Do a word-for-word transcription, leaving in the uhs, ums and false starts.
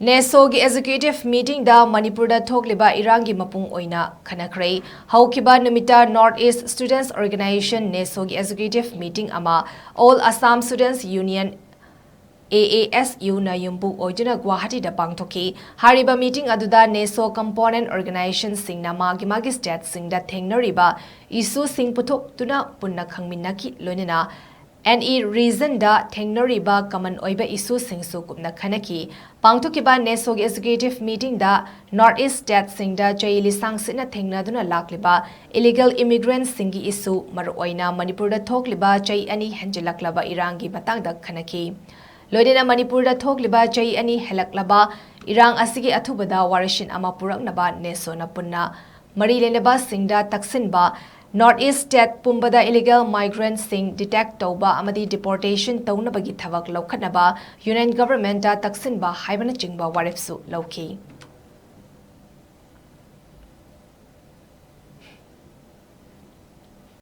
ꯅꯦꯁꯣꯒꯤ executive ꯃꯤꯇꯤꯡꯗ ꯃꯅꯤꯄꯨꯔꯗ ꯊꯣꯛꯂꯤꯕ ꯏꯔꯥꯡꯒꯤ ꯃꯄꯨꯡ ꯑꯣꯏꯅ ꯈꯟꯅꯈ꯭ꯔꯦ꯫ ꯍꯧꯈꯤꯕ ꯅꯨꯃꯤꯠꯇ North East Students Organisation ꯅꯦꯁꯣꯒꯤ ꯑꯦꯛꯖꯤꯀ꯭ꯌꯨꯇꯤꯚ ꯃꯤꯇꯤꯡ ꯑꯃ All Assam Students Union, A A S U ꯅ ꯌꯨꯝꯕꯨ ꯑꯣꯏꯗꯨꯅ ꯒꯨꯋꯥꯍꯥꯇꯤꯗ ꯄꯥꯡꯊꯣꯛꯈꯤ꯫ ꯍꯥꯏꯔꯤꯕ ꯃꯤꯇꯤꯡ ꯑꯗꯨꯗ ꯅꯦꯁꯣ ꯀꯝꯄꯣꯅꯦꯟꯠ ꯑꯣꯔꯒꯅꯥꯏꯖꯦꯁꯟꯁꯤꯡꯅ ꯃꯥꯒꯤ ꯃꯥꯒꯤ ꯁ꯭ꯇꯦꯠꯁꯤꯡꯗ ꯊꯦꯡꯅꯔꯤꯕ ꯏꯁꯨꯁꯤꯡ ꯄꯨꯊꯣꯛꯇꯨꯅ ꯄꯨꯟꯅ ꯈꯪꯃꯤꯟꯅꯈꯤ, ꯂꯣꯏꯅꯅ ꯑꯦꯅꯤ ꯔꯤꯖꯟꯗ ꯊꯦꯡꯅꯔꯤꯕ ꯀꯃꯟ ꯑꯣꯏꯕ ꯏꯁꯨꯁꯤꯡꯁꯨ ꯀꯨꯞꯅ ꯈꯟꯅꯈꯤ꯫ ꯄꯥꯡꯊꯣꯛꯈꯤꯕ ꯅꯦꯁꯣꯒꯤ ꯑꯦꯛꯖꯤꯀ꯭ꯌꯨꯇꯤꯚ ꯃꯤꯇꯤꯡꯗ North East ꯁ꯭ꯇꯦꯠꯁꯤꯡꯗ ꯆꯍꯤ ꯂꯤꯁꯥꯡ ꯁꯤꯠꯅ ꯊꯦꯡꯅꯗꯨꯅ ꯂꯥꯛꯂꯤꯕ ꯏꯂꯤꯒꯦꯜ ꯏꯃꯤꯒ꯭ꯔꯦꯟꯠꯁꯤꯡꯒꯤ ꯏꯁꯨ, ꯃꯔꯨꯑꯣꯏꯅ ꯃꯅꯤꯄꯨꯔꯗ ꯊꯣꯛꯂꯤꯕ ꯆꯍꯤ ꯑꯅꯤ ꯍꯦꯟꯖꯤꯜꯂꯛꯂꯕ ꯏꯔꯥꯡꯒꯤ ꯃꯇꯥꯡꯗ ꯈꯟꯅꯈꯤ꯫ ꯂꯣꯏꯅꯅ ꯃꯅꯤꯄꯨꯔꯗ ꯊꯣꯛꯂꯤꯕ ꯆꯍꯤ ꯑꯅꯤ ꯍꯦꯜꯂꯛꯂꯕ ꯏꯔꯥꯡ ꯑꯁꯤꯒꯤ ꯑꯊꯨꯕꯗ ꯋꯥꯔꯦꯞꯁꯤꯟ ꯑꯃ ꯄꯨꯔꯛꯅꯕ ꯅꯦꯁꯣꯅ ꯄꯨꯟꯅ ꯃꯔꯤ ꯂꯩꯅꯕꯁꯤꯡꯗ ꯇꯛꯁꯤꯟꯕ, North East ꯁ꯭ꯇꯦꯠ ꯄꯨꯝꯕꯗ ꯏꯂꯤꯒꯦꯜ ꯃꯥꯏꯒ꯭ꯔꯦꯟꯠꯁꯤꯡ ꯗꯤꯇꯦꯛ ꯇꯧꯕ ꯑꯃꯗꯤ ꯗꯤꯄꯣꯔꯇꯦꯁꯟ ꯇꯧꯅꯕꯒꯤ ꯊꯕꯛ ꯂꯧꯈꯠꯅꯕ ꯌꯨꯅꯤꯌꯟ ꯒꯚꯔꯟꯃꯦꯟꯠꯇ ꯇꯛꯁꯤꯟꯕ ꯍꯥꯏꯕꯅꯆꯤꯡꯕ ꯋꯥꯔꯦꯞꯁꯨ ꯂꯧꯈꯤ꯫